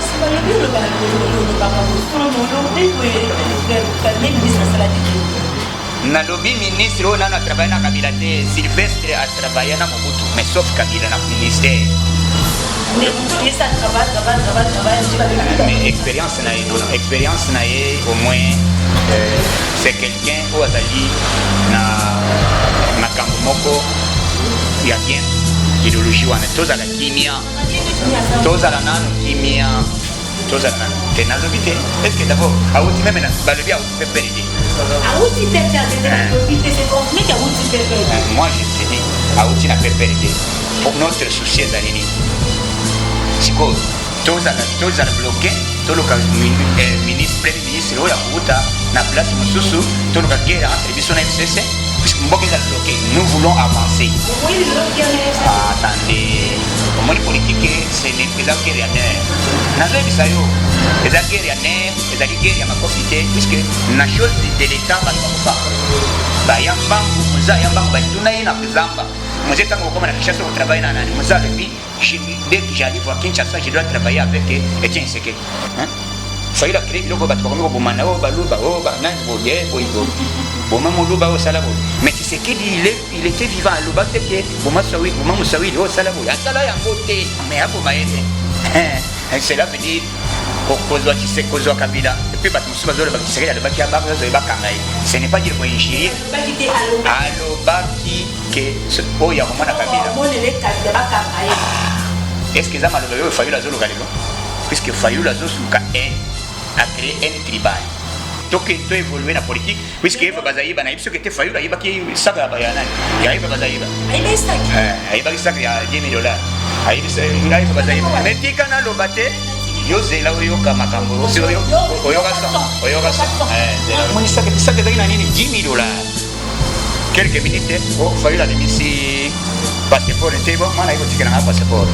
Kasi balobi olobaka bosolo molobi boye premier ministre asalaki te. Nalobi ministre oyo nano atravaille na Kabila te. Sylvestre atravaille na Mobutu, mais sauf Kabila na ministère. Mais expérience na ye, non, expérience na ye au moins c'est quelqu'un oyo azali na makambo moko ya bien, idéologie wana. Tozala kimia, tozala nano kimia, tozala nano te. Nalobi te, est ce que d'abord awuti même na balobi awuti PPRD? Awuti PPRD te, nalobi te, c'est confirmé qu'awuti PPRD. Moi je te dis, awuti na PPRD. Pour notre souci ezali nini sikoyo? Tozala bloqué, toluka ministre, premier ministre oyo akouta na place mosusu, toluka guerre entre biso na FCC, puisque mboka ezala bloqué. Nous voulons avancer. Attendez, omoni, politique eza guerre ya nerf. Nazoyebisa yo, eza guerre ya nerf, ezali guerre ya makofi te, puisque na chose de l'état bato bakofa baya mbangu. Moza ya mbangu, batuna ye na zamba: "Mzee, ntango okoma na Kinshasa, okotravaille na nani?" Mzee alobi: "Dès que j'arrive à Kinshasa, je dois travailler avec Etienne Tshisekedi." Hein? Fayulu acréé biloko, bato bakomi koboma na oyo baluba, oyo banani boye boye boye, boma moluba, oyo osala boye. Mais Tshisekedi, il était vivant, aloba te ke boma Swahili, boma moswahili, oyo osala boye. Asala yango te, mais aboma ye te. Cela veut dire kozwa kozwa Kabila. Et puis bato mosusu bazoloba Tshisekedi alobaki abazoye bakanga ye. Ce n'est pas dire koinjurier. Alobaki ke oyo ya komona Kabila, est ce que eza maloba oyo Fayulu azoluka lelo? Puisque Fayulu azoluka haine, acréer haine tribal. Toke to évoluer na politique, puisque Eva Bazayiba, nayebi soki te Fayulu ayebaki saka ya nani, ya Eva Bazayiba. Ayebaki saka ya 10 000 dollars, ayebi Eva Bazayiba. Mais tika naloba te, yo zela oyoka makambo, oyoka, oyoka. Zela, omoni saka, saka ezalaki na nini? 10 000 dollars. Quelques minutes, o Fayulu abimisi passeport te. Bo mwana ayi kotikela nga passeport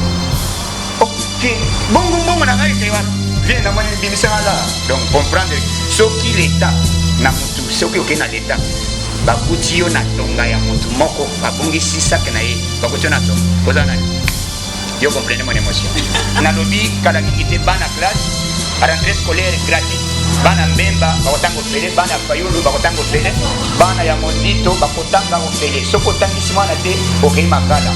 bongo, mbongo na ngai te wana vie namoni bimisanga la. Donc comprendre, soki l'état na mutu, soki okei na l'état, bakuti yo na tonga ya motu moko, babongisi sake na ye, bakuti yo na tonga, oza nani? Yo comprenez mon émotion. Nalobi kala mingi te, bana classe, rentrée scolaire gratuite. Bana Mbemba bakotanga ofele, bana ya Fayulu bakotanga ofele, bana ya Mozito bakotanga ofele. Soki otangisi mwana te, okei makala.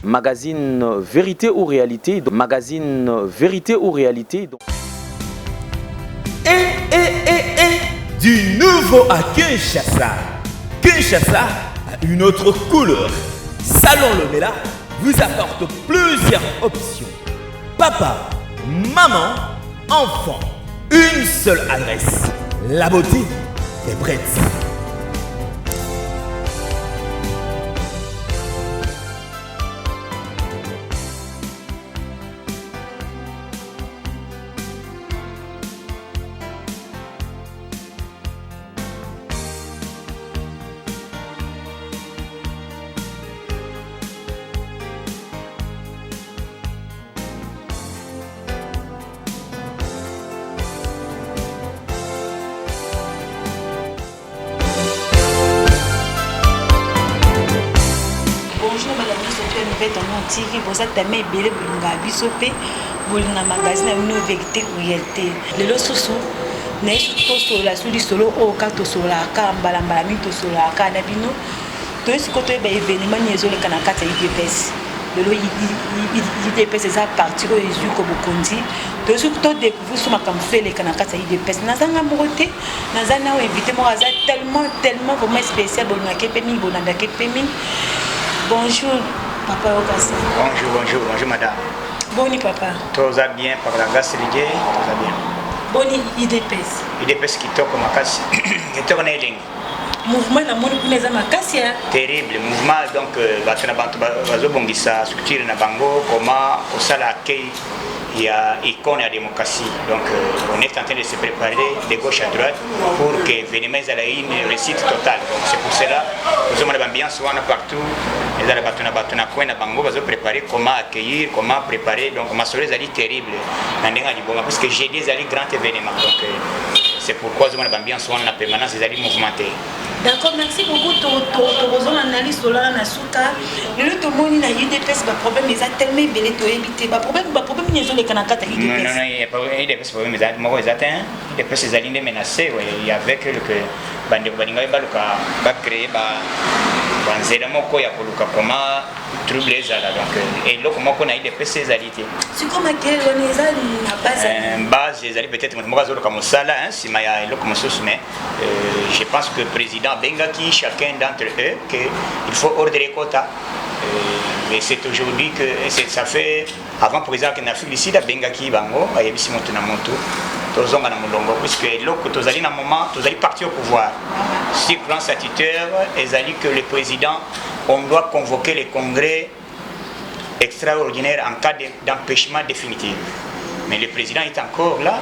Magazine Vérité ou Réalité, magazine Vérité ou Réalité. Eh, eh, eh, eh, du nouveau à Kinshasa. Kinshasa a une autre couleur. Salon Lomela vous apporte plusieurs options. Papa, maman, enfant. Une seule adresse. La beauté est prête. Bonjour bana nyonso to ya Nouvelle Tendance TV. Boza tame ebele, bolingaka biso mpe bolinga magazine ya bino Vérité ou Réalité. Lelo susu naye tosolola su lisolo oyo kaka tosololaka mbala mbala mingi, tosololaka na bino. Toye sikoyo toyeba événement nini ezoleka na kati ya UDPS. Lelo UDPS eza parti oyo ezwi ko bokonzi. Tozwi to découvrir so makambo mosusu eleka na kati ya UDPS. Naza nga moko te, naza na invité moko aza tellement tellement vraiment spécial, bolingaki mpe mingi, bolandaki mpe mingi. Bonjour papa Yokasa. Bonjour, bonjour, bonjour madame. Boni papa? Toza bien par la grâce de Dieu, toza bien. Boni UDPS? UDPS kitoko makasi. Kitoko na elengi. Mouvement namoni kuna eza makasi ya terrible mouvement. Donc bato na bato bazobongisa structure na bango, comment kosala accueil ya icône ya démocratie. Donc on est en train de se préparer de gauche à droite pour que événement ezala une réussite totale. Donc c'est pour cela ozomona bambiance wana partout, ezala bato na bato na coin na bango bazopréparer comment accueillir, comment préparer. Donc masolo ezali terrible na ndenge ya libonga, puisque jeudi ezali grand événement. Donc c'est pourquoi ozomona bambiance wana na permanence ezali mouvementé. D'accord, merci beaucoup. Tokozonga na lisolo wana na suka. Lelo tomoni na UDPS baproblème eza tellement ebele, toyebi te baproblème nini ezoleka na kati ya UDPS. UDPS problème eza moko eza te. UDPS ezali nde menacé avec que bandeko balingaki baluka bacréer banzela moko ya koluka comment trouble ezala. Donc eloko moko na UDPS ezali te. Sikoyo makelele wana eza na base? Base ezali peut-être moto moko azoluka mosala nsima ya eloko mosusu, mais je pense que président abengaki chacun d'entre eux que il faut ordre ekota. Mais c'est aujourd'hui que ça fait avant président akende Afrique du Sud, abengaki bango, ayebisi moto na moto tozonga na molongo, puisque eloko tozali na moment tozali parti au pouvoir sur plan statutaire ezali que le président, on doit convoquer le congrès extraordinaire en cas d'empêchement définitif. Mais le président est encore là.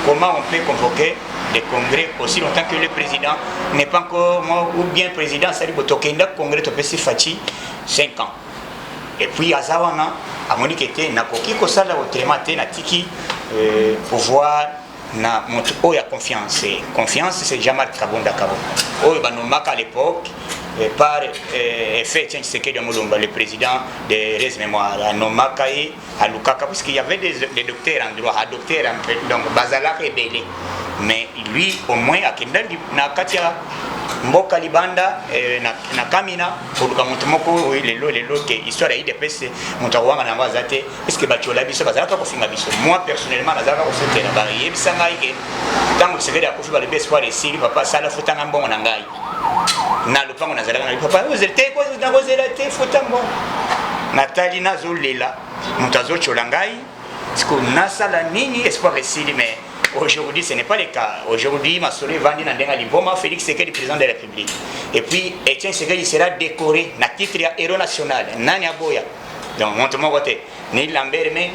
Comment on peut convoquer des congrès aussi longtemps que le président n'est pas encore mort ou bien président? C'est-à-dire que tokenda congrès, topesi Fatshi 5 ans. Et puis aza wana, amoni ke te, nakoki kosala autrement te, natiki pouvoir na moto oyo ya confiance. Confiance, c'est Jean-Marc Kabunda Kabunda oyo banommaka à l'époque par effet Etienne Tshisekedi Mulumba, le président de heureuse mémoire, anommaka ye. Alukaka puisqu'il y avait des docteurs en droit, docteur en, donc bazalaka ebele, mais lui au moins akenda na kati ya mboka libanda na Kamina koluka moto moko oyo lelo ke histoire ya UDPS moto akowanga na yango aza te, puisque batiola biso, bazalaka kofinga biso. Moi personnellement nazalaka kofutela, bayebisa ngai ke ntango Tshisekedi akufi, balobi espoir esili, papa sala futanga mbongo na ngai na lopango nazalaka na papa. Ozela te, nakozela te, futa mbongo. Natali, nazolela, moto azotiola ngai, siko nasala nini? Espoir esili. Mais aujourd'hui ce n'est pas le cas. Aujourd'hui masolo evandi na ndenge ya liboma. Félix Tshisekedi, président de la République, et puis Etienne Tshisekedi sera décoré na titre ya héros national. Nani aboya? Donc moto moko te, ni Lambert Mende,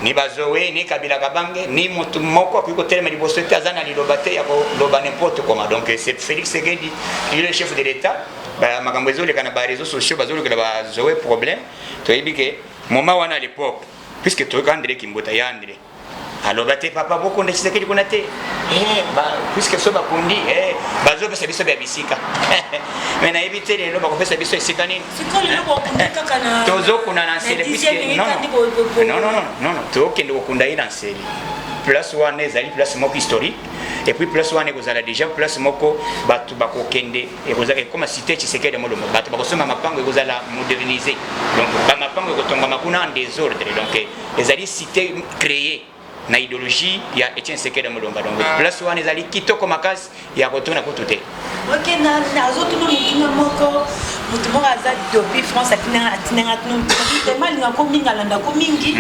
ni bazowe, ni Kabila Kabange, ni moto moko akoki kotelema liboso te, aza na liloba te ya koloba n'importe comment. Donc c'est Félix Tshisekedi, il est le chef de l'État. Makambo ezoleka na baréseaux sociaux, bazolekela bazowe problème. Toyebi ke moment wana à l'époque, puisque toyoka André Kimbota ya André aloba te, papa bokonda Tshisekedi kuna te, puisque so bakundi bazopesa biso bya bisika, mais nayebi te lelo bakopesa biso esika nini. Tozokunda na Nsele puisque non non non non non, tokende kokunda ye na Nsele. Place wana ezali place moko historique, et puis place wana ekozala déjà place moko bato bakokende, ekozala ekoma cité Tshisekedi Mulumba. Bato bakosomba mapango, ekozala modernisé. Donc bamapango ekotongama kuna en désordre. Donc ezali cité créée na idéologie ya Etienne Tshisekedi Mulumba. Donc place wana ezali kitoko makasi ya kotuna kutu te. Ok, nazotuna motuna moko. Motu moko aza depuis France, atinanga tuna motuna, alingako mingi, alandako mingi.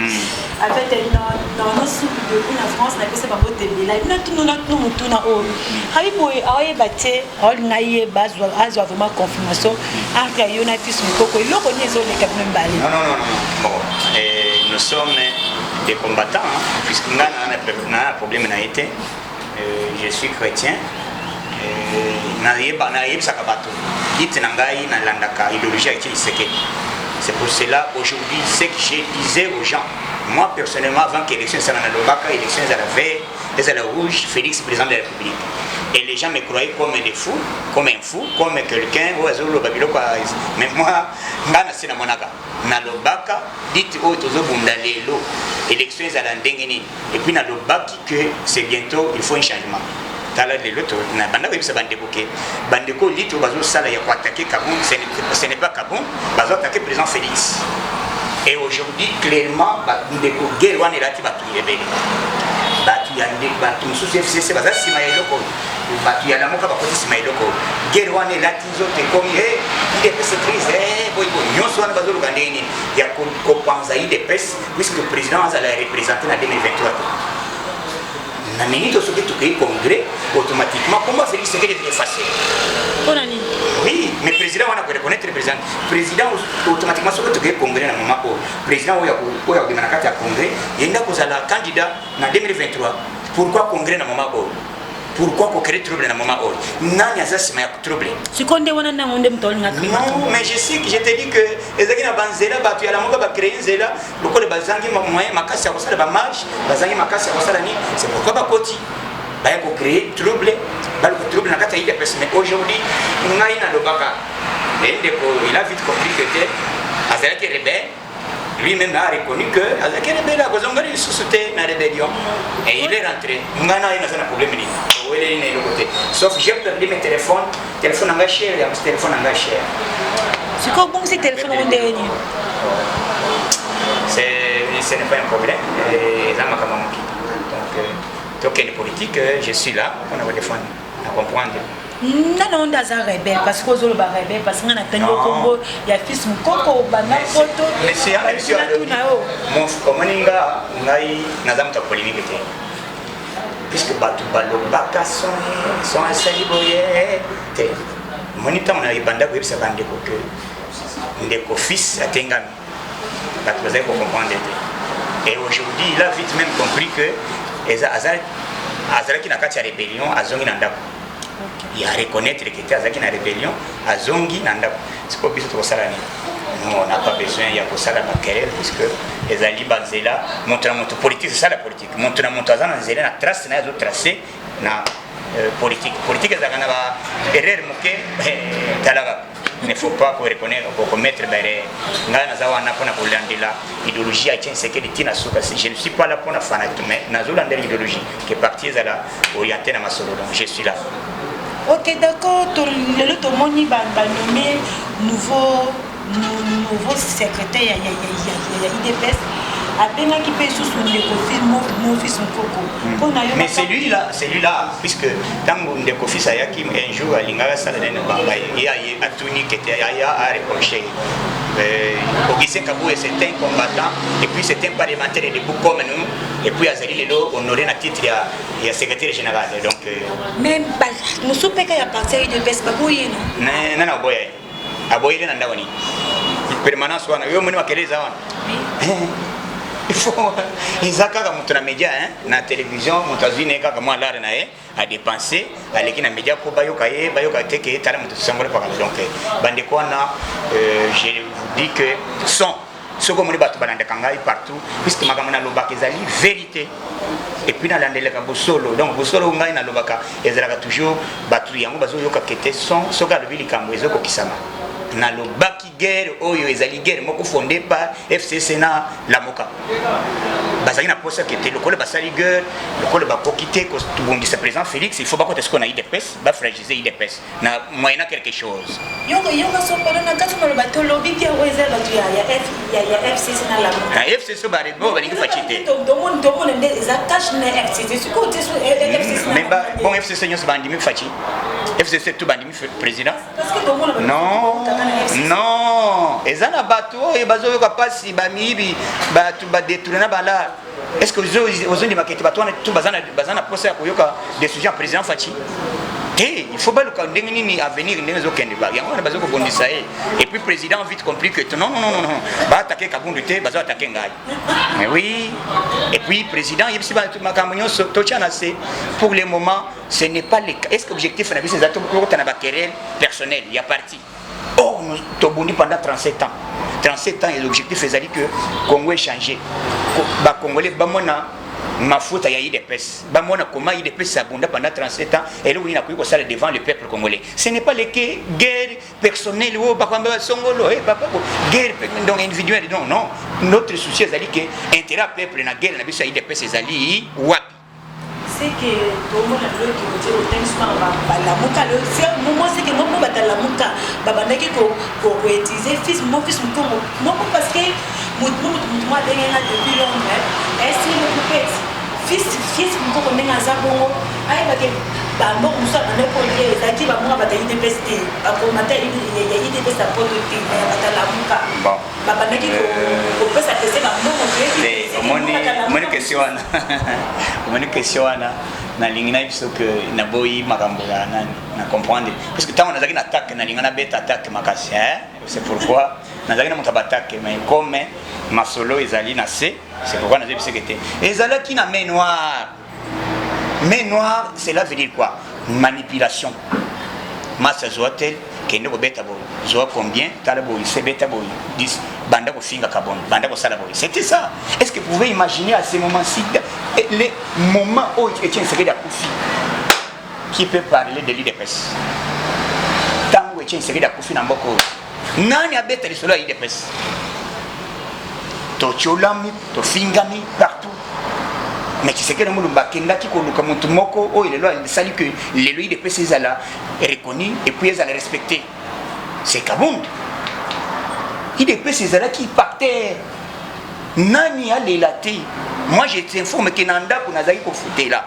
En fait nano suku depuis na France, napesa bango tebela natuna natuna motuna oyo ayi boye, aoyeba te, aolinga yeba, azwa vraiment confirmation entre yo na fils Mokoko, eloko nini ezoleka bino mibale? Non, non, non, non. Bon, nous sommes des combattants, hein, puisque nga na problème na ye te. Je suis chrétien. Nayebisaka bato ite na ngai nalandaka idéologie ya Etienne Tshisekedi. C'est pour cela aujourd'hui, ce que je disais aux gens, moi personnellement, avant qu'élection esala, nalobaka élection ezala vert, ezala rouge, Félix président de la République, et les gens me croyaient comme des fous, comme un fou, comme quelqu'un oyo azoloba biloko. Mais moi, nga na se namonaka, nalobaka dite oyo tozobunda lelo, élection ezala ndenge nini, et puis nalobaki que c'est bientôt, il faut un changement. Tala lelo, na banda koyebisa bandeko ke bandeko lito bazosala ya koattaquer Kabund, ce n'est pas Kabund, bazoattaquer président Félix. Et aujourd'hui, clairement, ndeko, guerre wana elati bato ebele, bato ya bato mosusu FCC baza nsima ya eloko oyo, bato ya Lamuka bakoti nsima ya eloko oyo. Guerre wana elati nzoto, ekomi UDPS crise boyiboyi. Nyonso wana bazoluka ndenge nini ya kopanza UDPS, puisque président azala représenté na 2023 te. Na minute, soki tokei congrès, automatiquement kombo Félix Tshisekedi effacé. Mpona nini? Oui, mais président wana koreconnaître président, président automatiquement, soki tokei congrès na moment oyo, président oyo oyo akobima na kati ya congrès, ye nde akozala candidat na 2023. Pourquoi congrès na moment oyo? Pourquoi kocréer trouble na moment oyo? Nani aza nsima ya trouble? Sikoyo nde wana ndango nde moto aolinga. Non, mais je sais que je te dis que ezalaki na banzela, bato ya Lamuka bacréer nzela lokola bazangi moyen makasi ya kosala bamarche, bazangi makasi ya kosala nini. C'est pourquoi bakoti, baya kocréer trouble, baluka trouble na kati ya UDPS. Mais aujourd'hui, ngai nalobaka, ndeko, il a vite compris que te, azalaki rebelle. Lui-même a reconnu que azalaki rebelle, akozonga lisusu te na rébellion et il est rentré. Ngai na ye naza na problème nini, oweleli na eloko te, sauf j'ai perdu mes téléphones, téléphone na ngai cher, ya téléphone na ngai cher. Sikoyo obongisi téléphone yango ndenge nini? Ce n'est pas un problème, eza makambo ya mokili. Donc tokende politique, je suis là mpona kodéfendre na comprendre. Nana ngo nde aza rebelle? Parce que ozoloba rebelle, parce que nga natangi okombo ya Fils Mokoko banda poto tuna yo. Omoni, nga ngai naza moto ya polémique te, puisque bato balobaka son son asali boye te. Omoni, ntango na ebanda koyebisa bandeko ke ndeko Fils atengami, bato bazali kocomprendre te. Et aujourd'hui, il a vite même compris que azalaki na kati ya rébellion, azongi na ndako ya reconnaître que te, azalaki na rébellion, azongi na ndako. Sikoyo biso tokosala nini? Nous, on n'a pas besoin ya kosala baquerelle, puisque ezali banzela. Moto na moto, politique, esala politique, moto na moto aza na nzela na trace na ye, azotrace na politique. Politique ezalaka na ba erreur moke. Talaka, ne faut pas koreconnaître, komettre baerreur. Ngai naza wana mpona kolandela idéologie ya Etienne Tshisekedi ntina suka. Je ne suis pas là mpona fanatique, mais nazolandela idéologie ke parti ezala orienté na masolo. Donc je suis là. Ok, d'accord. Lelo tomoni banommer nouveau secrétaire ya UDPS, abengaki mpe lisusu ndeko mo Fils Mokoko mpona yo. Mais celui-là, celui-là, puisque ntango ndeko Fils ayaki un jour, alingaka asala nene, ye aye atuni kete aya areproche. Augustin Kaboué, c'est un combattant et puis c'est un parlementaire debout comme nous. Et puis azali lelo honoré na titre ya secrétaire général. Donc Mais mosusu mpe ka ya parti ya UDPS baboye no. Nana aboya ye? Aboyele na ndako nini? Permanence wana, yo omoni makelele eza wana. Il faut eza kaka moto na média, hein? Na télévision, moto azwi na ye kaka mwa lare na ye, adépense, aleki na média mpo bayoka ye, bayoka te ke tala moto tosangoli pakala. Donc bandeko wana, je vous dis que son soki omoni bato balandaka ngai partout, puisque makambo nalobaka ezali vérité et puis nalandelaka bosolo. Donc bosolo ngai nalobaka ezalaka toujours, bato yango bazoyoka kete son soki alobi likambo ezokokisama. Nalobaki guerre oyo ezali guerre moko fondée par FCC na Lamuka. Bazalaki na posa kete lokola basali guerre, lokola bakoki te kobongisa président Félix, il faut bakota sikoyo na UDPS, bafragiliser UDPS na moyena quelque chose. Yoka sopano na kati maloba, tolobi bien, oyo eza bato ya FCC na Lamuka. Na FCC barebo balingi Fatshi te. Tomona nde eza cash na FCC sikoyo te, FCC. Mais bon, FCC nyonso bandimi Fatshi? FCC tout bandimi président? Non, non, eza na bato oyo bazoyoka mpasi, bamiyibi, bato badétourner na balare. Est ce que ozondimaka ete bato wana tu baza na posa ya koyoka décision ya président Fatshi te? Il faut baluka ndenge nini avenir, ndenge ezokende, yango wana baza kobondisa ye. Et puis président vite compris que non, non, non, non, baattaquer Kabundu te, bazo attaquer ngai. Mais oui, et puis président yebisi makambo nyonso totya na se. Pour le moment, ce n'est pas le cas. Est ce que objectif na biso eza tokota na baquerelle personnelle ya parti? Or tobundi pendant 37 ans, 37 ans, et l'objectif ezali que Congo échange, bacongolais bamona mafuta ya UDPS, bamona comment UDPS abunda pendant 37 ans, eloko nini akoki kosala devant le peuple congolais. Ce n'est pas leke guerre personnelle oyo bakwamba basongolo, papa, guerre donc individuelle. Non, non, notre souci ezali ke intérêt ya peuple na guerre na biso ya UDPS ezali wapi. Seke tomona lelo tokotie otangisi mpaka balamuka mo seke moko batalamuka babandaki koutiliser fils mo fils mokongo moko parce que motu motu motu mo abenge nga depuis Londres esili mokupeti fils fils mokoko ndenge aza bongo ayebake bambongo mosusu abandaki kolia ezalaki bambongo bato ya UDPS te, bakomata ya UDPS ya poto te, ya batalamuka babandaki kopesa pese bambongo. Omoni question wana, omoni question wana, nalingi nayebi soki naboyi makambo ya nani na comprendre, parce que ntango nazalaki na attaque, nalinga nabeta attaque makasi. C'est pourquoi nazalaki na moto ya baattaque, mais comme masolo ezali na se, c'est pourquoi nazoyebi seke te ezalaki na main noire. Main noire, cela veut dire quoi? Manipulation. Masi azwa tel, kende kobeta boye, zwa combien, tala boye, se beta boye, 10, banda kofingaka boye, banda kosala boye. C'était ça. Est ce que vous pouvez imaginer, à ce moment-ci, le moment oyo Etienne Tshisekedi akufi, qui peut parler de l'UDPS? Ntango Etienne Tshisekedi akufi na mboka oyo, nani abeta lisolo ya UDPS? Totiolami, tofingami partout, mais Tshisekedi Mulumba akendaki koluka motu moko oyo lelo asali ke lelo UDPS ezala reconnu et puis ezala respecté, c'est Kabund. UDPS ezalaki par terre, nani alela te? Moi, je t'informe ke na ndako nazalaki kofutela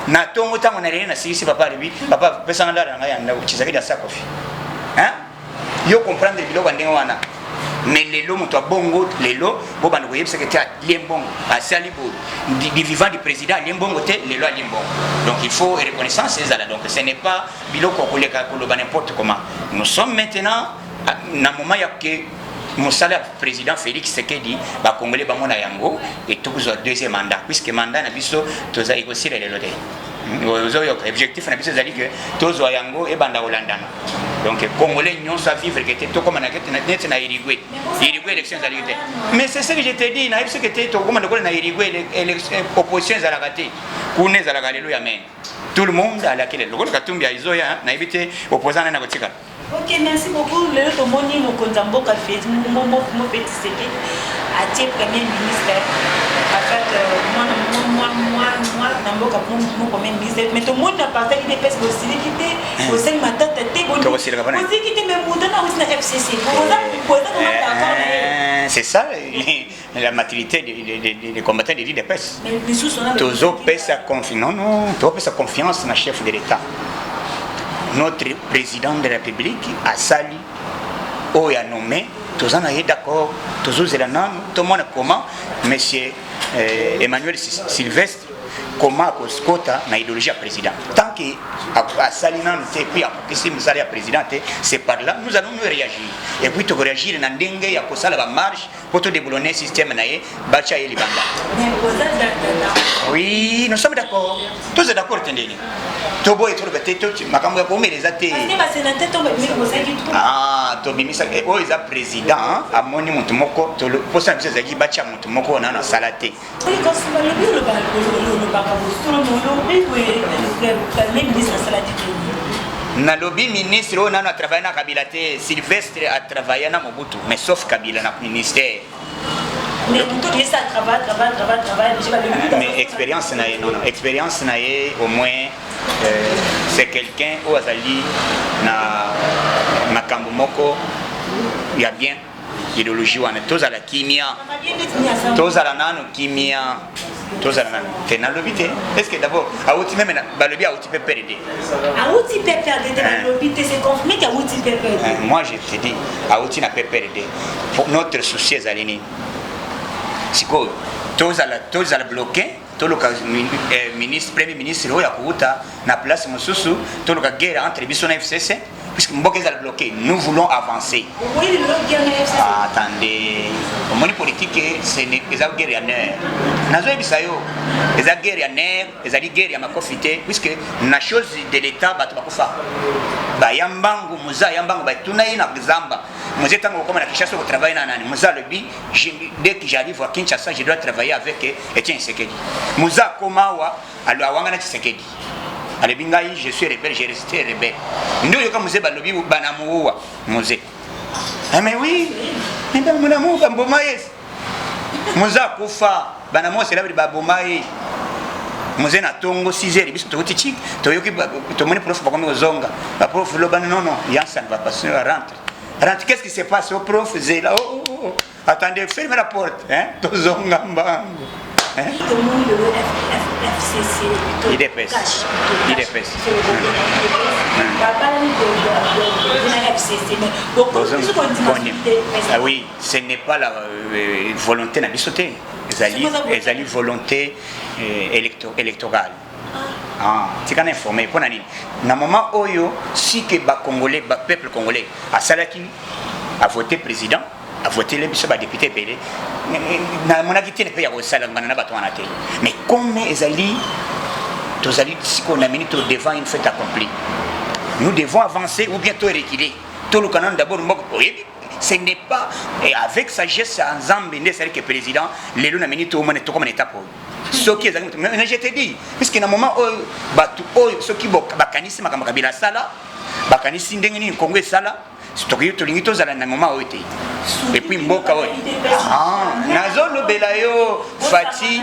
na ntongo. Ntango naleli, nasilisi, papa alobi: "Papa, pesanga ndala na ngai ya ndako." Tshisekedi asakofi, hein? Yo comprendre biloko ya ndenge wana. Mais lelo moto abongo, lelo bobanda koyebisaka te alie mbongo, asali boye. Du vivant du président alie mbongo te, lelo alie mbongo. Donc il faut reconnaissance ezala. Donc ce n'est pas biloko koleka koloba n'importe comment. Nous sommes maintenant na moment ya ke mosala ya président Félix Tshisekedi, bacongolais bamona yango e tokozwa deuxième mandat, puisque mandat na biso toza ekosila lelo te. Ozoyoka, objectif na biso ezali ke tozwa yango ebanda kolandana. Donc congolais nyonso avivre ke te tokóma na neti na Uruguay. Uruguay, élection ezalaki te. Mais c'est ce que je te dis, nayebi soki te tokóma lokola na Uruguay, opposition ezalaka te kuna, ezalaka lelo ya mene, tout le monde alaki lelo lokola Katumbi ezoya, nayebi te opposant nani akotikala. Ok, merci beaucoup. Lelo tomoni mokonzi ya mboka mo Félix Tshisekedi atie premier ministre, en fait mwana na mboka mo premier ministre. Mais tomoni na parti UDPS bosiliki te, bosali matata te, bosiliki te, mais moto na wuti na FCC, boza d'accord na ye. C'est ça la maturité des combattants de l'UDPS. Tozopesa confiance, non, non, tozopesa confiance na chef de l'État, notre président de la République. Asali oyo anommé, toza na ye d'accord. Tozozela nanu tomona comment monsieur Emmanuel Sylvestre, comment akokota na idéologie ya président. Tant que asali nanu te, puis akokisi mosala ya président te, c'est par là nous allons nous réagir et puis tokoréagir na ndenge ya kosala bamarche mpo todéboulonner système na ye, batya ye libanda. Oui, nous sommes d'accord, toza d'accord te. Ndeni toboye, toloba te makambo ya komela eza te. Tobimisa oyo eza président amoni motu moko. Mposa na biso ezalaki batya motu moko oyo nano asala te. Kasi balobi olobaka bosolo, olobi boye, ministre asalaki te. Nalobi ministre oyo nano atravaille na Kabila te. Sylvestre atravaille na Mobutu, mais sauf Kabila na ministère. Mais moto oyesa travail, travail, travail, travail déjà balobi. Mais expérience na ye, non, non, expérience na ye au moins, c'est quelqu'un oyo azali na makambo moko ya bien, idéologie wana. Tozala kimia, tozala nano kimia, tozala nano te. Nalobi te, est ce que d'abord awuti même balobi awuti mpe PPRD. Awuti PPRD te, balobi te, c'est confirmé ke awuti PPRD. Moi, je te dis, awuti na PPRD. Notre souci ezali nini sikoyo? Tozala bloqué, toluka ministre, premier ministre oyo akouta na place mosusu, toluka guerre entre biso na FCC, puisque mboka ezala bloqué. Nous voulons avancer. Ah, attendez, omoni politique eza guerre ya nerf. Nazoyebisa yo, eza guerre ya nerf, ezali guerre ya makofi te, puisque na chose de l'État bato bakufa, baya mbangu. Moza ya mbangu, batuna ye na zamba: "Moze, ntango okoma na Kinshasa, okotravaille na nani?" Moza alobi: "Dès que j'arrive à Kinshasa, je dois travailler avec Etienne Tshisekedi." Moza akoma awa, awanga na Tshisekedi, alobi: "Ngai, je suis rebelle, je reste rebelle." Nde oyoka Moze balobi banamuua Moze. Ah, mais oui, banamu bamboma ye. Moze akufa, banamu osela baboma ye. Mzee na tongo 6 heures biso tokoti chik, toyoki tomoni prof bakomi kozonga. Ba prof loba non non, yansa ne va pas rentre. Rentre, qu'est-ce qui se passe au prof zela oh, oh, oh. Attendez, fermez la porte, hein? Tozonga mbangu. Hein? Tomoni lelo FCC UDPS. UDPS. Babalani na FCC mais bokoki kondima Ah oui, ce n'est pas la volonté na biso te. Ezali ezali volonté électorale. Ah, tika na informé mpo na nini na moment oyo si ke ba congolais ba peuple congolais asalaki a voté président a voté biso ba député ebele namonaki te mpe ya kosala ngana na bato wana te. Mais comme ezali tozali sikoyo na minute devant une fait accomplie, nous devons avancer ou bien to reculer. Toluka nanu d'abord mboka oyebi, ce n'est pas et avec sagesse ya Nzambe nde esali ke président lelo na minute omona tokoma na étape oyo. Soki ezali moto, mais je te dis, puisque na moment oyo bato oyo soki bakanisi makambo Kabila asala, bakanisi ndenge nini Congo esala, tokoki tolingi tozala na moment oyo te. Et puis mboka oyo, ah, nazolobela yo Fati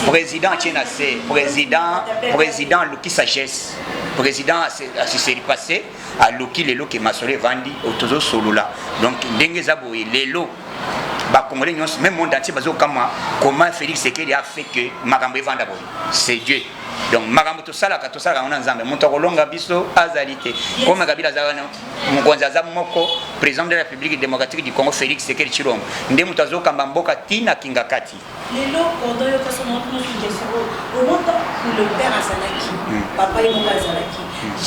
président atie na se président aluki sagesse, président asiseri passé aluki lelo ke masolo evandi tozosolola. Donc ndenge eza boye lelo, bacongolais nyonso, même monde entier, bazokamwa comment Félix Tshisekedi a fait que makambo evanda boye. C'est Dieu. Donc makambo tosalaka, tosalaka yango na Nzambe. Moto akolonga biso azali te. Koma Kabila aza wana, mokonzi aza moko, président de la République démocratique du Congo, Félix Tshisekedi Tshilombo, nde moto azokamba mboka ntina kinga kati. Lelo cordon yo kaso na tuna question oyo omota le père azalaki, papa ye moko azalaki,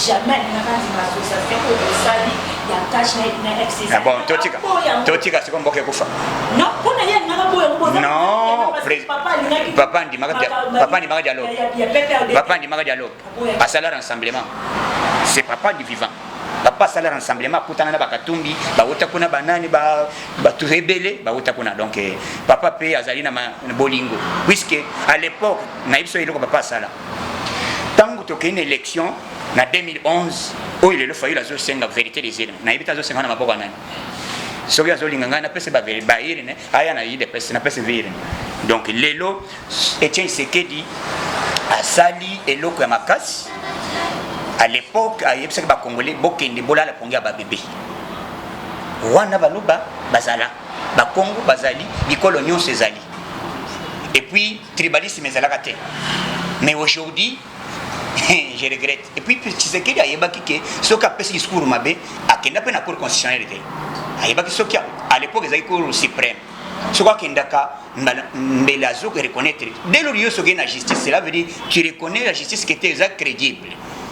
jamais alingaka ndima association oyo bosali ya cash na FCC. Ah bon, totika totika sikoyo mboka ekufa. Non, mpona ye alingaka boyo yango. Non, papa alingaki papa andimaka dialogue, papa andimaka dialogue, asala rassemblement. C'est papa du vivant. Papa asala rassemblement, akutana na bakatumbi, bauta kuna, banani, bato ebele bauta kuna. Donc papa mpe azali na bolingo, puisque à l'époque nayebi so eloko papa asala ntango tokei na élection na 2011 oyo. Lelo Fayulu azosenga vérité des urnes, nayebi te azosenga na maboko ya nani. Soki azolinga ngai napesa baurnes, aya na UDPS, napesa urne. Donc lelo Etienne Tshisekedi asali eloko ya makasi. À l'époque ayebisaki bacongolais: bokende bolala pongi ya babebe wana. Baloba bazala bakongo, bazali bikolo nyonso ezali, et puis tribalisme ezalaka te. Mais aujourd'hui je regrette. Et puis Tshisekedi ayebaki ke soki apesi discours mabe, akenda mpe na Cour constitutionnelle te. Ayebaki soki à l'époque ezalaki Cour suprême, soki akendaka mbele azoki reconnaître. Dès lors yo soki na justice, cela veut dire tu reconnais la justice ke te eza crédible.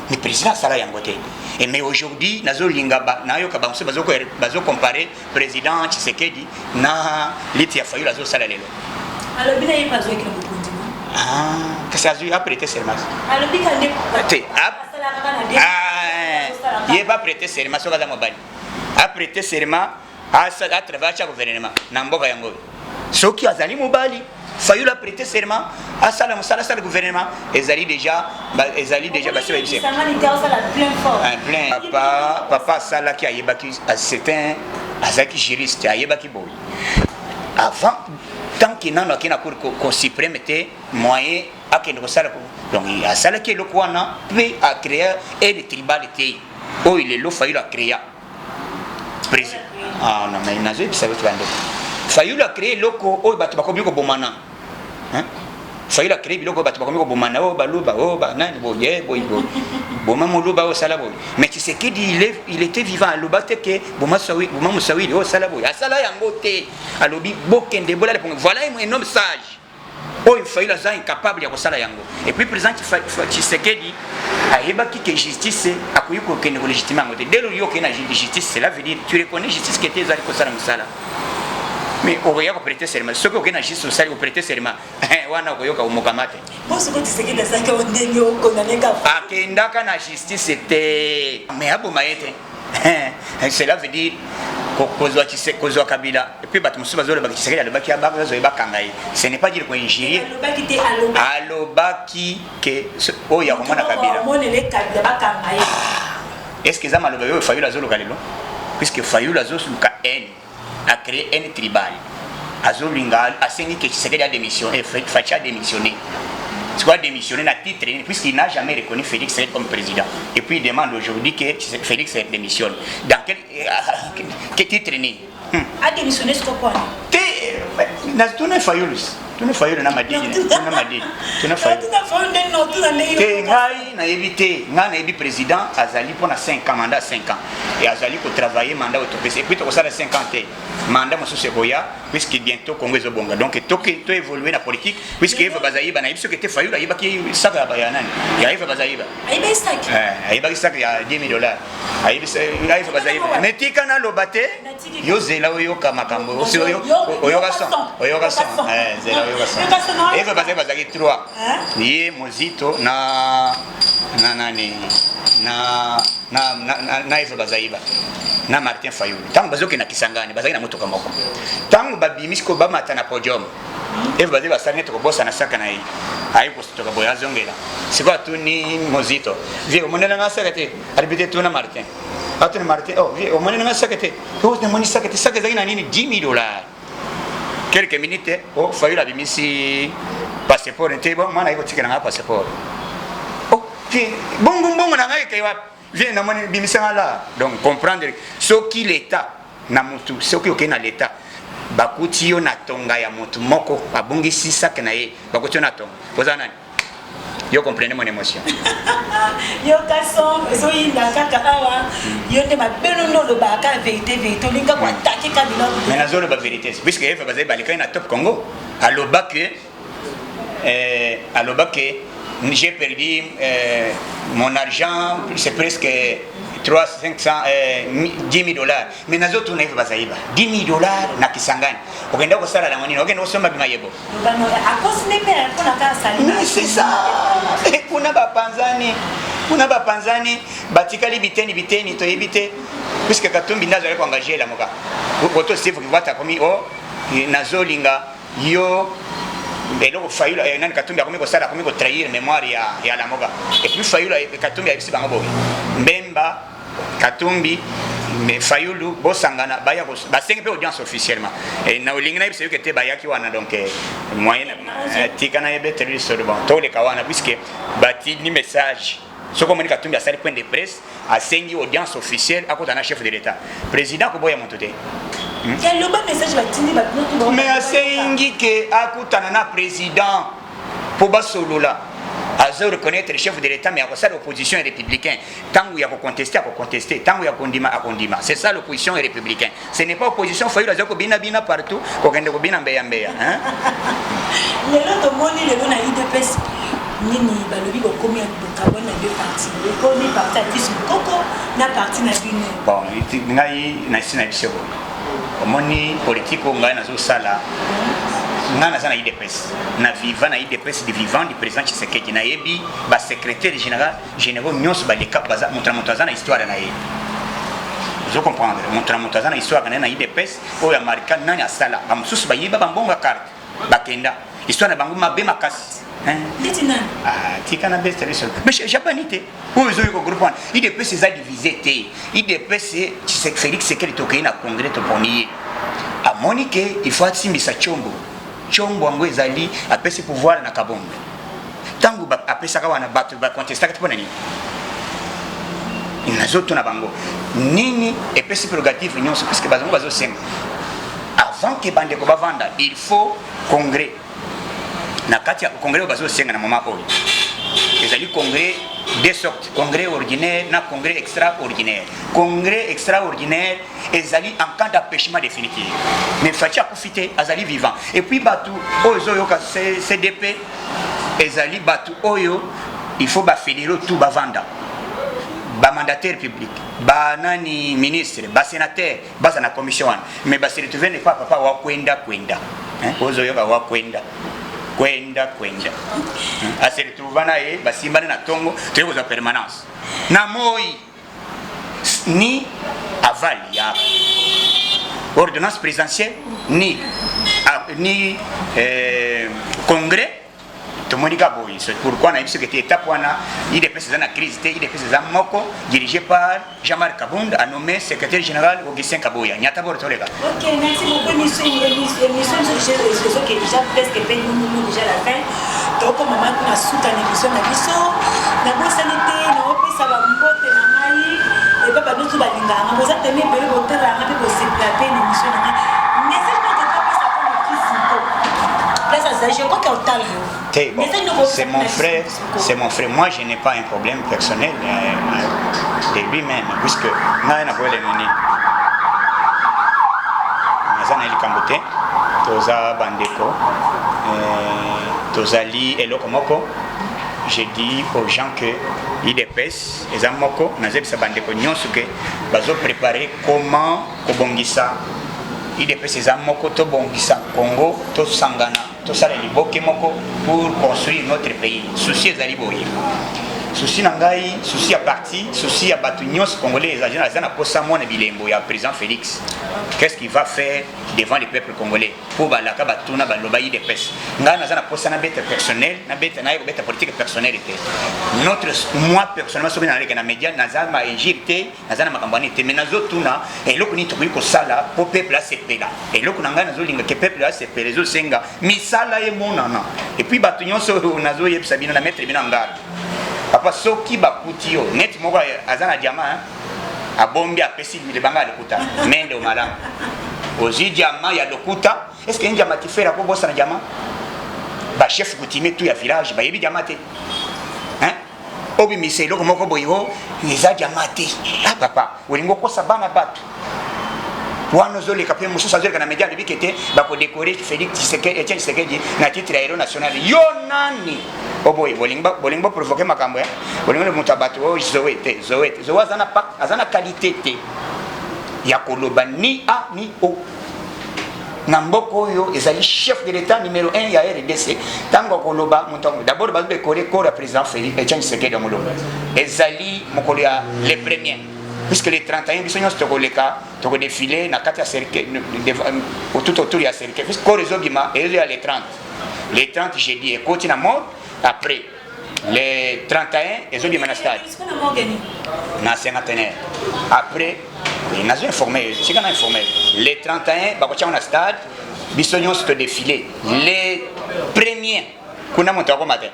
Mais président asala yango te. Et mais aujourd'hui nazolinga nayoka bamosusu bazocompare président Tshisekedi na liti ya Fayulu azosala lelo. Alobi na ye mpe azwaki na bokonzi. Ah, kasi azwi aprêter serment. Alobi ka nde te ye ba prêter serment. Soki aza mobali, aprêter serment, atravaille atia gouvernement na mboka yango. Soki azali mobali, Fayulu aprêter serment, asala mosala, asala gouvernement. Ezali déjà basi bayebisi plein. Papa asalaki, ayebaki, c'est un azalaki juriste, ayebaki boye avant tant que nano akei na Cour suprême te, moyen akende kosala. Donc asalaki eloko wana mpe acréa haine tribale te oyo lelo Fayulu acréa. Président, ah non, mais nazoyebisa yo te, bandeko, Fayulu acréé eloko oyo bato bakomi kobomana. Fayulu acréé biloko oyo bato bakomi kobomana, oyo baluba, oyo banani, boye boye boye, boma moluba, oyo osala boye. Mais Tshisekedi il était vivant, aloba te ke boma mosawili, oyo osala boye. Asala yango te. Alobi bokende bolala. Voilà un homme sage oyo Fayulu aza incapable ya kosala yango. Et puis président Tshisekedi ayebaki ke justice akoki kokende kolégitimer yango te. Dès lors yo okei na justice, cela veut dire tu reconnais justice ke te ezali kosala mosala. Mais okoya koprêter serment, soki okei na justice, osali koprêter serment wana, okoyoka omokama te. Akendaka na justice te, mais aboma ye te. Cela veut dire kozwa Kabila. Et puis bato mosusu bazolobaka Tshisekedi alobaki bazwa ye bakanga ye. Ce n'est pas dire koinjurier. Alobaki ke oyo akomona Kabila, est ce que eza maloba oyo Fayulu azoluka lelo? Puisque Fayulu azoluka haine, acréer haine tribale, azolinga asengi ke Tshisekedi adémissionné, Fatshi adémissionné. Sikoyo adémissionné na titre nini, puisqu'il n'a jamais reconnu Félix comme président? Et puis il demande aujourd'hui que Félix démissionne dans quel titre nini? Adémissionné siko kwana? Te, natuna Fayulu, tuna Fayulu na Madidi, tuna Madidi, tuna Fayulu. Te, ngai nayebi te. Ngai nayebi président azali mpona 5 ans, mandat 5 ans, e azali kotravailler mandat oyo topesi. Et puis tokosala 5 ans te, mandat mosusu ekoya, puisque bientôt Congo ezobonga. Donc toke to évoluer na politique, puisque Eva Bazayiba, nayebi soki te Fayulu ayebaki saka ya nani, ya Eva Bazayiba. Ayebaki saka ya 10 000 $, ayebi Eva Bazayiba. Mais tika naloba te, yo zela oyoka makambo, oyoka son, oyoka son, zela oyoka son. Eva Bazayiba azalaki 3, ye Mozito na nani na Eva Bazayiba na Martin Fayulu. Ntango bazokenda Kisangani, bazalaki na motuka moko. Ntango babimi sikoyo, bamata na podium, Eva bazali basali neti kobosana saka na ye. Ayi kosotoka boye, azongela sikoyo, atuni Mozito: "Vieux, omonelanga saka te?" Alobi te, tuna Martin. Atuni Martin: "Oh vieux, omonelanga saka te?" "Namoni saka te." Saka ezalaki na nini? 10 000 $. Quelques minutes, oh, Fayulu abimisi passeport te. Bon, mwana ayi kotikela nga passeport. "Oh vieux, bongo mbongo na ngai ekei wapi?" "Vieux, namoni bimisanga la." Donc comprendre, soki l'état na motu, soki okei na l'état, bakuti yo na tonga ya motu moko abongisi sake na ye, bakuti yo na tonga, oza nani? Yo comprendre mon émotion. Yoka son, ezoyinda kaka awa. Yo nde mabeno nde olobaka kaka vérité, vérité. Olinga koattaquer Kabila. Mais nazoloba vérité, puisque Eva bazali balekaki na Top Congo, aloba ke aloba ke j'ai perdu mon argent, c'est presque 3 500 10 000 $. Mais nazotuna Eva Bazayiba, 10 000 $ na Kisangani, okenda kosala yango nini? Okenda kosomba bimayebo? Mais c'est ça, kuna bapanzani, kuna bapanzani, batikali biteni biteni, toyebi te, puisque Katumbi nde azali koengager Elamoka. Oto Steve Kivwata akomi o nazolinga yo eloko. Fayulu, nani, Katumbi akomi kosala, akomi kotrahir mémoire ya Lamoka. Et puis Fayulu, Katumbi ayebisi bango boye: Mbemba, Katumbi, mais Fayulu, bosangana, baya, basengi mpe audience officiellement. Na olingi nayebisa yoke te, bayaki wana. Donc moyen, tika nayebeteli lisolo. Bon, toleka wana, puisque batindi message. Soki omoni Katumbi asali point de presse, asengi audience officielle, akota na chef de l'État, président akoboya moto te. Mais asengi ke akutana na président mpo basolola. Azo reconnaître chef de l'État, mais akosala opposition républicain. Ntango ya kocontester, akocontester; ntango ya kondima, akondima. C'est ça l'opposition républicain. Ce n'est pas opposition Fayulu aza kobina bina partout, kokende kobina mbeya mbeya. Lelo tomoni, lelo na UDPS nini balobi, bokomi bokabwani na deux parti, ekomi parti ya Fils Mokoko na parti na bino. Bon, ngai nasi na biso boye, omoni politike oyo ngai nazosala, ngai naza na UDPS, na vivant na UDPS, du vivant du président Tshisekedi. Nayebi basecrétaire général, généraux nyonso baleka, moto na moto aza na histoire na ye. Ozo comprendre, moto na moto aza na histoire na ye na UDPS oyo amarka nani asala. Bamosusu bayiba bambongo ya carte, bakenda, histoire na bango mabe makasi. Ndeti nani? Tika na besta biso. Mais jabani te, oyo ezoyoka groupe wana, UDPS eza divisé te. UDPS, Félix Tshisekedi, tokei na congrès, toponi ye, amoni ke il faut asimbisa Tshombo. Tshombo yango ezali apesi pouvoir na Kabongo. Ntango apesaka wana, bato bacontestaka te. Mpo na nini? Nazotuna bango nini epesi prérogative nyonso, puisque bazango bazosenga avant ke bandeko bavanda, il faut congrès. Na kati ya congrès oyo bazosenga na moment oyo, ezali congrès de sorte: congrès ordinaire na congrès extraordinaire. Congrès extraordinaire ezali en cas d'empêchement définitif, mais Fatshi akufi te, azali vivant. Et puis bato oyo ezoyoka CDP ezali bato oyo il faut bafédéraux tout bavanda, bamandataire public, banani, ministre, basénateur, baza na commission wana. Mais base retrouve ne pas papa wakwenda kwenda, ozoyoka wakwenda kwenda kwenda, ase retrouva na ye, basimbani na ntongo, toye kozwa permanence na moi ni aval ya ordonnance présidentielle ni congrès. Tomoni ka boye. C'est pourquoi na biso que étape wana UDPS eza na crise te, UDPS eza moko dirigé par Jean-Marc Kabund a nommé secrétaire général Augustin Kabuya. Nyata bor toleka. Ok, merci beaucoup. Émission, émission, émission, déjà déjà presque pe nous déjà la fin. Donc maman kuna suka na émission na biso. Na bosani te na opesa ba mbote na ngai et papa biso balingaka nga boza teme ebele botala nga mpe bosepela mpe na émission na ngai. Message na tokopesa mpo na fils Nko. Place azali, je crois que otala yo. Bon, c'est mon frère, c'est mon frère. Moi, je n'ai pas un problème personnel de lui-même, puisque ngai nakoyela nini naza na likambo te, toza bandeko, tozali eloko moko. Je dis aux gens que UDPS eza moko, nazebisa bandeko nyonso ke bazo préparer comment kobongisa UDPS eza moko, tobongisa Congo, tosangana, tosala liboke moko pour construire notre pays. Souci ezali boye, souci na ngai, souci ya parti, souci ya bato nyonso congolais ezali aza na posa mwana bilembo ya président Félix. Qu'est-ce qu'il va faire devant le peuple congolais? Mpo balaka batuna baloba UDPS, ngai naza na posa nabeta personnel, nabeta naye kobeta politique personnelle te. Notre, moi personnellement, soki naleka na média, naza ma injure te, naza na makambo wana te, mais nazotuna eloko nini tokoki kosala mpo peuple asepela. Eloko na ngai nazolinga ke peuple asepela, ezosenga misala emonana. Et puis bato nyonso oyo nazoyebisa bino na maître bino en garde, papa, soki bakuti yo neti moko aza na diamant abombi, apesi libanga ya lokuta, mende malamu ozwi diamant ya lokuta. Est ce que diamant tifere akobosana diamant? Bachef coutumier tout ya village bayebi diamant te, hein? Obimisa eloko moko boye o eza diamant te. Ah papa, olingi okosa bana bato wana, ozoleka mpe mosusu azoleka na media, alobi ke te bakodécorer Félix Etienne Tshisekedi na titre ya héros national. Yo nani oboye? Bolingi boprovoquer makambo ya bolingi moto ya bato oyo Zoe te, Zoe te. Zoe aza na qualité te ya koloba ni a ni o na mboka oyo. Ezali chef de l'État numéro 1 ya RDC. Ntango akoloba moto, d'abord bazodécorer corps ya président Félix Etienne Tshisekedi ya Molongo, ezali mokolo ya le premier, puisque le 31 biso nyonso tokoleka, tokodéfiler na kati ya cercueil, tout autour ya cercueil, puisque corps ezobima, ezoya le 30, le 30 jeudi ekoti na morgue, après le 31 ezobima na stade na cinquantenaire. Après nazo informé, sika na informé, le 31 bakotiango na stade, biso nyonso todéfiler. Le premier kuna moto akoma te,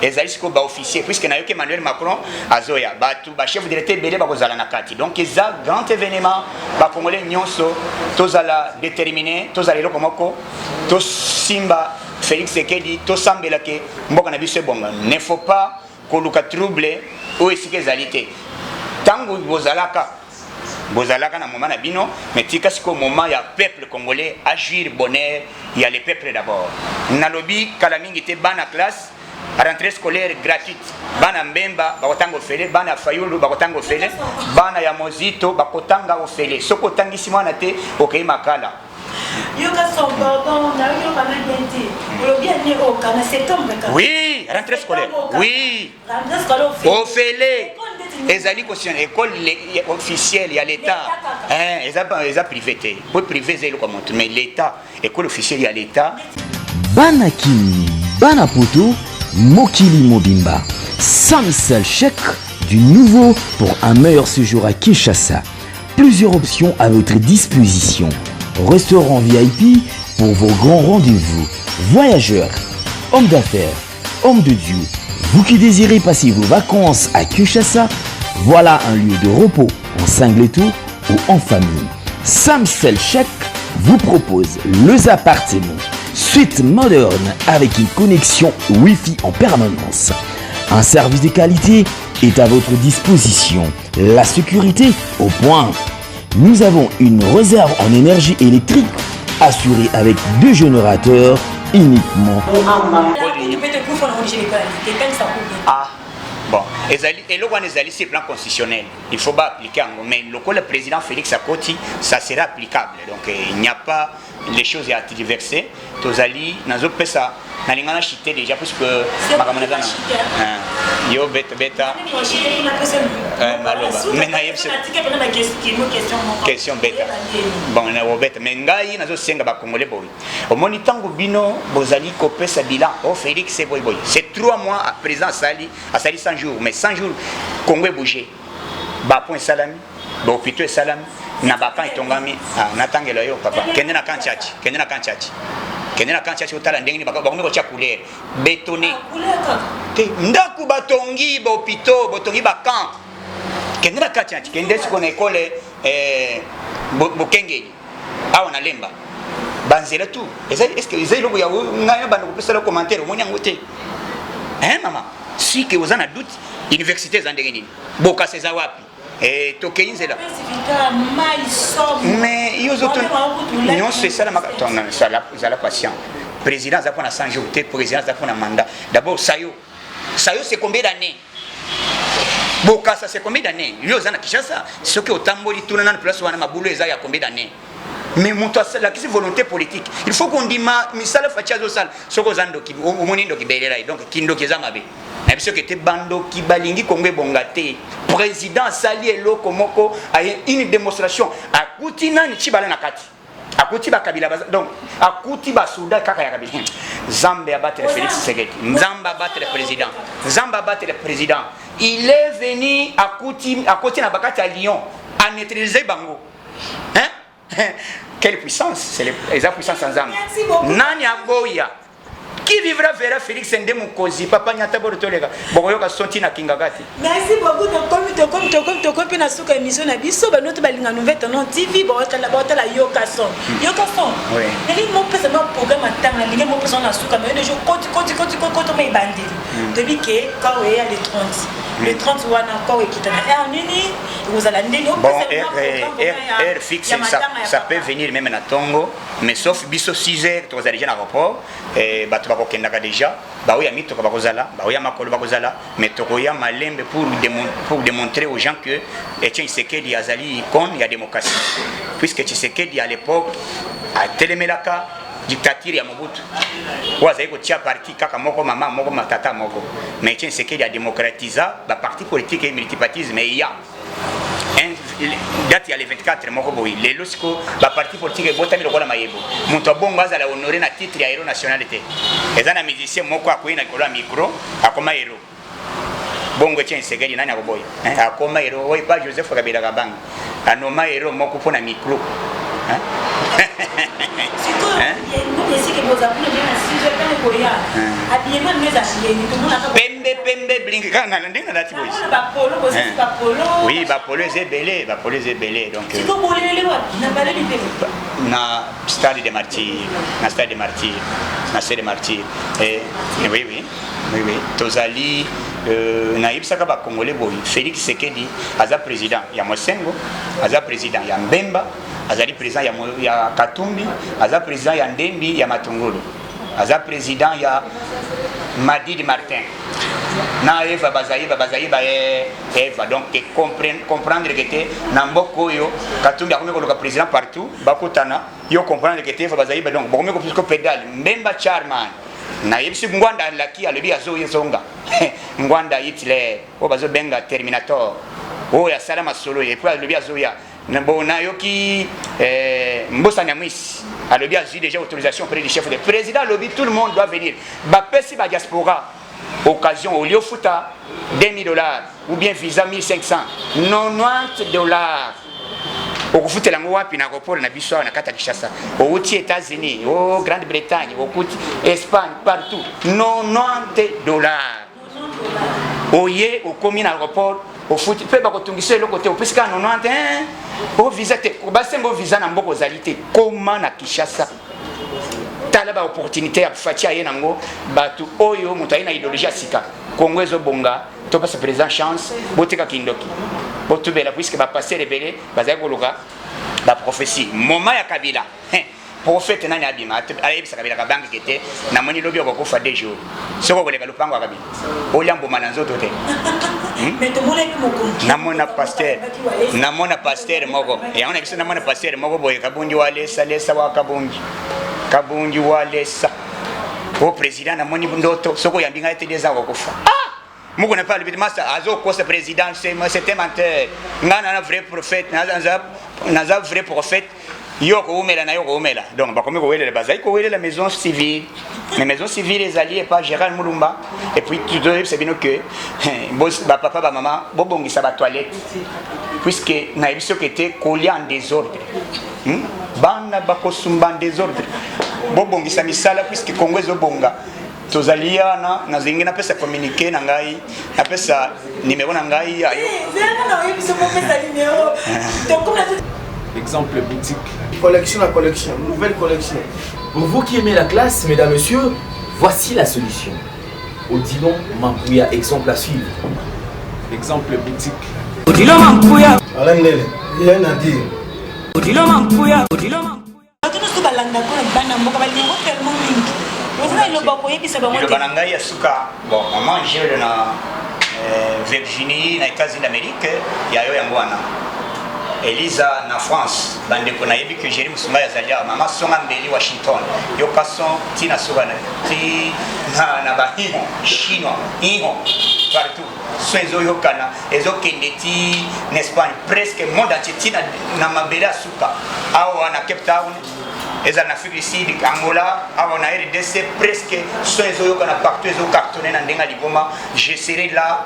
ezali sikoyo baofficier, puisque nayoki Emmanuel Macron azoya, bato bachef de l'État ebele bakozala na kati. Donc eza grand événement. Bacongolais nyonso tozala déterminé, tozala eloko moko, tosimba Félix Tshisekedi, tosambela ke mboka na biso ebonga. Ne faut pas koluka trouble oyo esika ezali te. Ntango bozalaka na moment na bino, mais tika sikoyo moment ya peuple congolais ajouir bonheur ya le peuple d'abord. Nalobi kala mingi te, bana classe, rentrée scolaire gratuite, bana Mbemba bakotanga ofele, bana ya Fayulu bakotanga ofele, bana ya Mozito bakotanga ofele. Soki otangisi mwana te, okei Makala. Yoka son, pardon, nayoki yoka na bien te. Olobi année oyo kana septembre kaka? Oui, rentrée scolaire, oui. Rentrée scolaire ofele. Ofele. Ezali kosiana école officielle ya l'État, eza eza privé te, po privé eza eloko ya moto, mais l'État, école officielle ya l'État. Bana Kini, bana Poto, mokili mobimba. Samsel Chèque, du nouveau pour un meilleur séjour à Kinshasa. Plusieurs options à votre disposition. Restaurant VIP pour vos grands rendez-vous. Voyageurs, hommes d'affaires, hommes de Dieu, vous qui désirez passer vos vacances à Kinshasa, voilà un lieu de repos en singleto ou en famille. Samsel Chèque vous propose les appartements, suite moderne avec une connexion Wi-Fi en permanence. Un service de qualité est à votre disposition. La sécurité au point. Nous avons une réserve en énergie électrique assurée avec deux générateurs uniquement. Ah bon, ezali eloko wana ezali sur plan constitutionnel, il faut baappliquer yango, mais lokola président Félix akoti, ça sera applicable. Donc il n'y a pas les choses à tergiverser. Tozali nazopesa Nalinga na chute déjà puisque makambo naza na yo beta beta maloba mais nayebisa question beta bon nakobeta mais ngai nazosenga bacongolais boye omoni ntango bino bozali kopesa bilan o oh, félix boye boye c'est 3 mois président asali asali 100 jours mais 100 jours congo ebouge bapoint esalami bahôpitaux esalami na bakan etongami ah, natangela yo papa kende na camp tshatshi kende na camp tshatshi kende na camp tshatshi otala ndenge nini bakomi kotya couleur betone ah, te ndako batongi bahôpitaux botongi bacamp kende na camp tshatshi kende siko na ekole eh, bokengeli awa na lemba banzela tout eza est ce que eza eloko ya ngai na banda kopesala commentaire omoni yango te hein mama si ke oza na doute université eza ndenge nini bokasa eza wapi eh, tokei nzela mais yo nyonso esalamaka zala patient président aza mpona 100 jours te président aza mpona mandat d'abord sayo sayo c'est combien d'années bokasa c'est combien d'années yo oza na kinshasa soki otamboli tuna nanu place wana mabulu eza ya combien d'années mais moto alakisi volonté politique il faut kondima misala faci azosala soki oza ndoki omoni ndoki belela ye donc kindoki eza mabe na biso ke te bandoki balingi kongo ebonga te président asali eloko moko aye une démonstration akuti nani cibala na kati akuti bakabila donc akuti basoda kaka ya kabila nzambe abatele félix tshisekedi nzambe abatele président nzambe abatele président il est venu akuti akoti na bakati ya lion aneutralise bango hein? Quelle puissance C'est eza puissance ya Nzambe. Nani aboya? Qui vivra verra Félix nde mokozi papa nyata boro toleka bokoyoka sonti na kingakati. Merci beaucoup tokomi tokomi tokomi tokomi mpe na suka émission na biso bano to balinga nouvelle tendance TV baotala baotala yoka son hmm. yoka son oui. nalingi mopesa ma programme atanga nalingi mopesa na suka mais deja koti koti koti koti ma ebandeli hmm. toyebi ke kao eya le 30 le 30 wana kao ekita na heure nini ekozala ndenge bon heure fixe ça, ça peut venir même na tongo mais sauf biso 6 heures tokozala déjà na aéroport eh, bato bakokendaka déjà baoyo ya mituka bakozala baoyo ya makolo bakozala mais tokoya malembe pour, démon, pour démontrer aux gens que Etienne Tshisekedi azali icône ya démocratie puisque Tshisekedi à l'époque atelemelaka dictature ya Mobutu oyo azali kotia parti kaka moko mama moko matata moko mais Etienne Tshisekedi adémocratisa ba parti politique et multipartisme eya date ya le 24 moko boye lelo siko ba parti politique ebotami lokola mayebo moto abongo azala honore na titre ya héros national te eza na musicien moko akoyi na likolo ya micro akoma héros bongo Etienne Tshisekedi nani akoboya hein? akoma héros oyo pa Joseph Kabila Kabange anoma héros moko mpo na micro hein? Pembe pembe bling kaka na ndenge nalati boye oui bapolo eza ebele bapolo eza ebele donc euh, na stade de martyr na stade de martyr na stade de martyr eh, oui oui Oui, oui. Tozali euh, nayebisaka ba congolais boye Félix Tshisekedi aza président ya Mosengo, aza président ya Mbemba, azali président ya, ya Katumbi, aza président ya Ndembi ya Matungulu, aza président ya Madidi Martin na Eva Bazaiba Bazaiba eh, Eva donc comprendre que te na mboka oyo Katumbi akomi koluka président partout bakutana yo comprendre que te Eva Bazaiba donc bokomi ko pédale Mbemba Charman Nayebisi Ngwanda alaki alobi azo zonga Ngwanda Hitler oyo bazo benga Terminator oyo asala masolo et puis alobi azoya bon nayoki eh, Mbosa Nyamwisi alobi azwi déjà autorisation auprès du chef de président alobi tout le monde doit venir bapesi ba diaspora occasion au lieu ofuta 2000 dollars ou bien visa 1500 90 dollars okofutela yango wapi na aéroport na biso awa na kati ya kinshasa owuti états-unis o oh, grande bretagne okuti espagne partout 90 dollars oye okomi na aéroport ofuti mpe bakotungisa eloko te opesi kaka 90 o visa te basenga o visa na mboka ozali te koma na kinshasa tala ba opportunité ya faci aye nango bato oyo moto aye na idéologie ya sika kongo ezobonga topesa président chance botika kindoki botubela puisque bapaster ebele bazali koluka baprophétie moment ya kabila prophète nani abima ayebisa kabila kabange ke te namoni lobi okokufa deux jours soki okoleka lopango ya kabila olia mbuma na nzoto te hmm? namona pasteur namona pasteur moko yango na biso namona pasteur moko boye kabungi walesa lesa wa kabungi kabungi walesa O président, namoni ndoto, soki oyambi ngai te, eza kokufa. Ah, moko na pe alobi: masa azokosa président, c'est un menteur. Ngai naza vrai prophète, naza vrai prophète. Yo koumela na yo koumela. Donc bakomi kowelela, bazali kowelela maison civile, mais maison civile ezali epa Gérald Mulumba. Et puis toyebisa bino ke bapapa, bamama, bobongisa batoilette, puisque nayebi soki ete kolia en désordre, Bana bakosumba en désordre. Bobongisa misala, puisque Congo ezobonga. Tozali wana, nazingi napesa communiqué na ngai, napesa numéro na ngai ayo. Exemple boutique. Collection la collection, nouvelle collection. Pour vous qui aimez la classe, mesdames, messieurs, voici la solution. Odilon Mampouya, exemple à suivre. Exemple boutique. Alain Lele, rien à dire. Bato nyonso balandaka na bana mboka, balingo tellement mingi. Oza na liloba koyebisa bango? Liloba na ngai ya suka, bon, mama Angele na Virginie na États-Unis d'Amérique, ya yo yango wana, Eliza na France, bandeko, nayebi ke Géri Mosungai azali awa, mama Songa Mbeli Washington, yoka son ntina suka ti na bahiho chinois, iho partout, son ezoyokana, ezokende ti na Espagne, presque monde entier, ti na mabele ya suka awa na Cape Town, ezala na Afrique du Sud, Angola, awa na RDC, presque son ezoyokana partout, ezocartonne na ndenge ya liboma. Je serai là,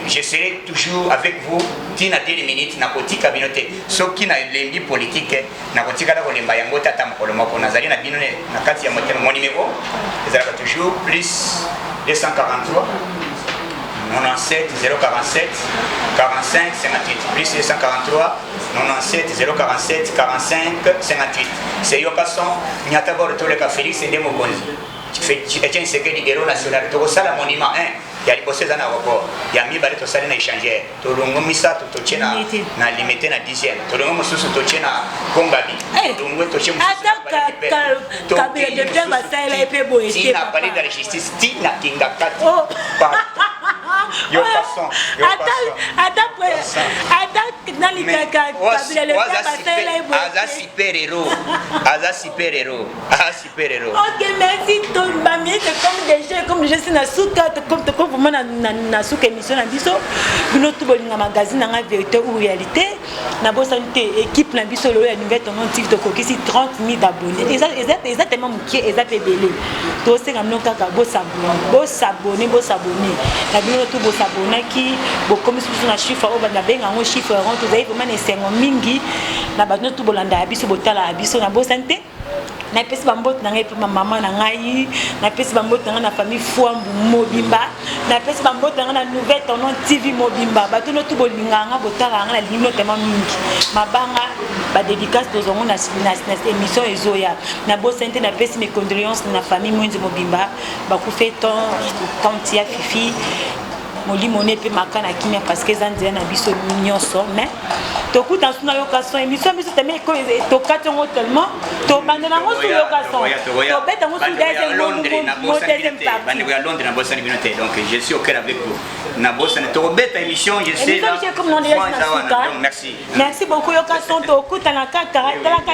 je serai toujours avec vous ntina dernière minute. Nakotika bino te. Soki nalembi politique, nakotikala kolemba yango te ata mokolo moko. Nazali na bino na kati ya motema. Mon numéro ezalaka toujours plus 243 97 047 45 58, plus 243 97 047 45 58. C'est Yoka Son Nyata Bor Toleka. Félix nde mokonzi, Etienne Tshisekedi héros national. Tokosala monument 1 ya liboso eza na aéroport, ya mibale tosali na échangeur, tolongo misato totie na Limete na 10e, tolongo mosusu totie na Kongabi, tolongo totie mosusu na palais de la justice, ti na Kingakati. Yoka son. Ata nani, Kabila le basalela ye. Aza super héros, aza super héros, aza super héros. Ok, merci. Bamiete comme déjà si na suka, comme vraiment na suka émission na biso. Bino tu bolinga magazine nanga Vérité ou Réalité, nabosani te équipe na biso. Lelo ya Nouvelle Tendance TV, tokokisi 30 000 abonnés. Eza tellement mokie, eza mpe ebele. Tosenga bino kaka bosabone, bosabone, bosabone. Na bino tu bosabonaki, bokomisi biso na chiffre oyo babenga yango chiffre rond. Tozali vraiment na esengo mingi na bato nyonso tu bolandaka biso, botalaka biso. Nabosani te, napesi bambote na ngai mpe mama na ngai, napesi bambote na ngai na famille Fwambu mobimba, napesi bambote na ngai na Nouvelle Tendance TV mobimba. Bato no tu bolingaka nga, botalaka nga, nalingi bino tellement mingi. Mabanga badédicace tozwango na émission ezoya. Nabosani te, napesi mes condoléances na famille Mwenzi mobimba, bakufe tante ya Fifi, molimo ne mpe maka na kimia, parce que eza nzela na biso nyonso. Mais tokuta nsu nayoka son émission biso teme tokati yango tellement tobandela yango su yoka son, tobeta yango su deuxième partie. Bandeko ya Londres, nabosani bino te. Donc je suis au cœur avec vous. Nabosani, tokobeta émission, je sais. Là, merci. Merci beaucoup, yoka son. Tokutana kaka, talaka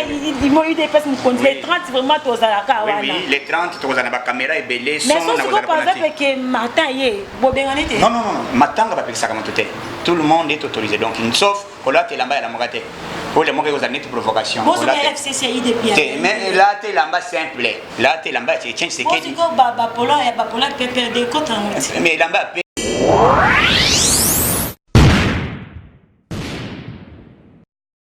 mo UDPS mokonzi, les 30 vraiment tozalaka wana. Les 30 tokozala na bacaméra ebele. Mais so sikoyo, par exemple ke Martin ye bobengani te? Non, non, non, matanga bapekisaka moto te. Tout le monde est autorisé, donc sauf kolata elamba ya Lamuka te, oyo Lamuka ekozala neti provocation. Te, mais lata elamba simple, lata elamba ya Etienne Tshisekedi. Bapola ya bapola PPRD kota yango. Mais elamba ya